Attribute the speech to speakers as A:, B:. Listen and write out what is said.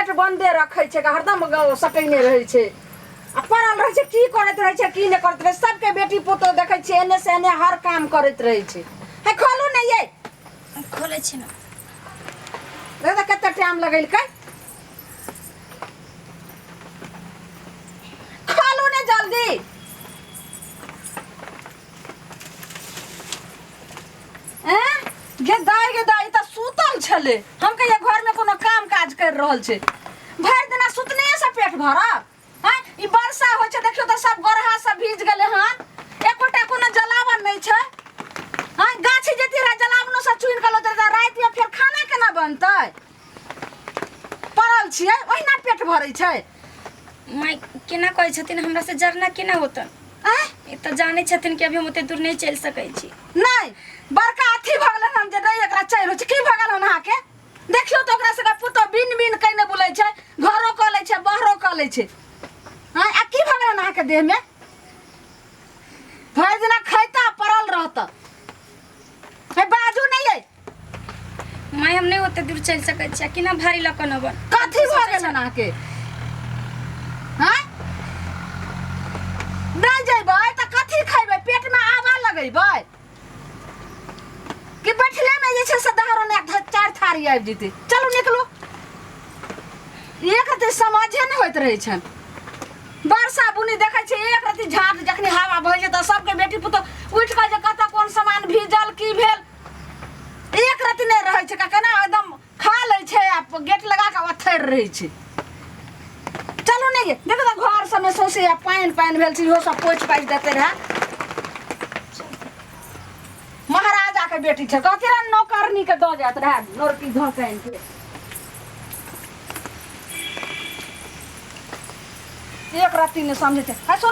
A: Gate बंदे रखै छै हरदम सटेने रहै छै आ पड़ल रहै छै की करैत रहै छै की नहि करैत रहै छै सबके बेटी पुतोह देखै छियै एने से एने हर काम करैत रहै छै हे खोलू ने ये
B: खोलै छी ने।
A: देखो तऽ कते टाइम लगेलकै। खोलू ने जल्दी। एँ गे दाइ, गे दाइ, ई तऽ सुतल छलै। हम कहियै घरमे कोनो काम काज करि रहल छै, भरि दिना सुतने से पेट भरत? हैं, ई वर्षा होइ छै, देखियौ तऽ सब गोरहा सब भीज गेलै हन, एकोटा कोनो जलावन नहि छै। हैं, गाछी जेती रहै जलावनो सब चुनि कऽ लौतै तऽ रातिमे फेर खाना केना बनतै? पड़ल छियै ओहिना पेट भरै छै।
B: माय केना कहै छथिन, हमरा से जरना केना होतन?
A: आँय?
B: ई तऽ जानै छथिन कि अभी हम ओते दूर नहि चलि सकै छी।
A: नहि, बड़का अथी भऽ गेलै हन जे नहि एकरा चलि होइ छै। की भऽ गेल हन अहाँके? देखियौ तऽ ओकरा सबके पुतोह बिन बिन कहिने बुलै छै, घरो कऽ लै छै, बाहरो कऽ लै छै। आँय, आ की भऽ गेल हन अहाँके देहमे? भरि दिना खैता पड़ल रहता। हे बाजू नहि यै।
B: माय, हम नहि ओते दूर चलि सकै छी, केना भारी लऽ कऽ नबन।
A: कथी भऽ गेल हन अहाँके? हँ, नहि जेबै तऽ कथी खैबै? पेटमे आवा लगेबै कि बैठले में जे छै से दहरो ने चारि थारी आबि जेतै? चलू निकलू। एक रति समझे नहि होइत रहै छनि। वर्षा बुनी देखै छियै, एक रति झाट जखनी हवा बहै छै तऽ सबके बेटी पुतोह उठि कऽ जे कतऽ कोन सामान भीजल की भेल, एक रति नहि रहै छै। केना एकदम खा लै छै आ गेट लगा कऽ ओथरि रहै छै। चलू नहि गे, देखो तऽ घर सबमे सौंसे आ पानि पानि भेल छै, इहो सब पोछि पाछि देते रहए। महाराजा के बेटी छै, कहती रहे नौकरनी के दऽ जाइत रहए नौरकी धोकनि के। एक रत्ती नहि समझै छै। है सुन।